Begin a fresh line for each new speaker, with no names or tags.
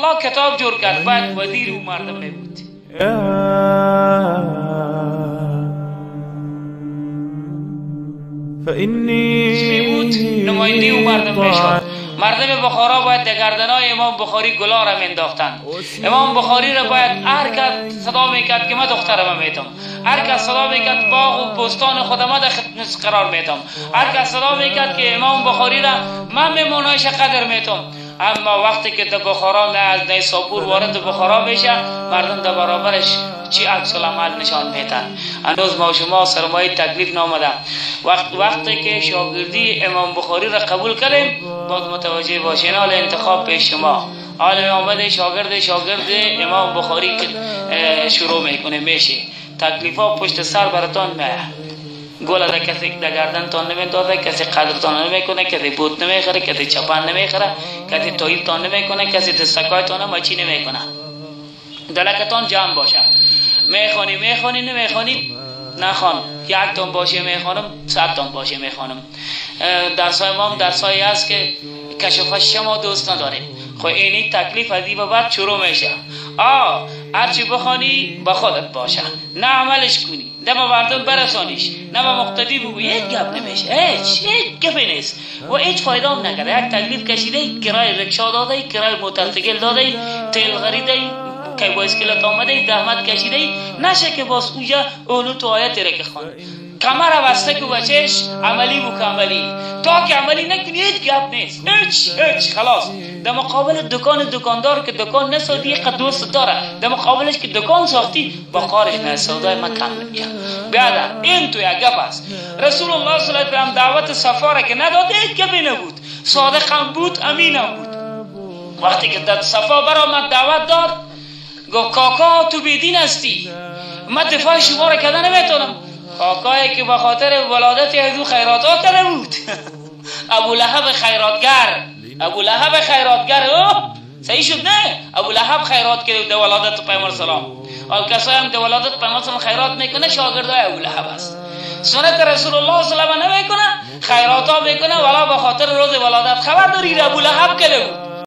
الله کتاب جور کرد، باید وزیر او مردم بود. بود نماینده او مردم میشد. مردم بخارا باید در گردنای امام بخاری گلا را مینداختند. امام بخاری را باید هر کس صدا میکرد که من دخترم میتم، هر کس صدا میکرد باغ و بستان خودم در خدمت قرار میتم، هر کس صدا میکرد که امام بخاری را من میمونایش قدر میتم. اما وقتی که در بخارا از نیسابور وارد بخارا میشه، مردم در برابرش چی عکس العمل نشان میدن. هنوز ما شما سرمایه تکلیف نامده. وقتی که شاگردی امام بخاری را قبول کردیم، باز متوجه باشین حال انتخاب پیش شما. حال آمده شاگرد امام بخاری که شروع میکنه میشه تکلیف ها پشت سر براتان میه. گل در کسی در گردنتان نمیندازه، کسی قدرتان نمیکنه، کسی بوت نمیخره، کسی چپن نمیخره، کسی تاییدتان نمیکنه، کسی دستکایتان مچی نمیکنه. دلکتان جمع باشه. میخوانی میخوانی، نمیخوانی نخوان. یک تان باشه میخوانم، 100 تان باشه میخوانم. درسای ما هم درسایی هست که کشف شما دوست نداریم. خب اینی تکلیف از این بعد شروع میشه. هرچی بخوانی با خودت باشه، نه عملش کنی، نه به مردم برسانیش، نه به مقتدی بگویی، هیچ گپ نمیشه، هیچ گپی نیست و هیچ فایده هم نکرده. یک تکلیف کشیده، کرای رکشا داده، کرای موترسیکل داده، تیل خریده، که بایسکلت آمده، زحمت کشیده، نشه که باز اوجا اونو تو آیت را که خوانده کمر بسته که بچهش عملی مکملی، تا که عملی نکنی هیچ گپ نیست، هیچ خلاص. در مقابل دکان دکاندار که دکان نسازی یک دوست داره، در مقابلش که دکان ساختی با قارش نه سودای ما کم نمیشه. بیادر این تو یک گپ است. رسول الله صلی الله علیه و سلم دعوت صفا را که نداد هیچ گپی نبود، صادق هم بود، امین هم بود. وقتی که در صفا برآمد دعوت داد، گفت کاکا تو بیدین هستی، من دفاع شما را کرده نمیتونم. کاکایی که به خاطر ولادت از او خیرات ها کرده بود، ابو لهب خیراتگر، ابو لهب خیراتگر، اوه صحیح شد نه؟ ابو لهب خیرات کرده در ولادت پیامبر سلام. حال کسایی هم در ولادت پیامبر سلام خیرات میکنه شاگردای ابو لهب است. سنت رسول الله صلی الله علیه و نمیکنه، خیرات ها میکنه، ولا به خاطر روز ولادت. خبر داری ابو لهب کرده بود.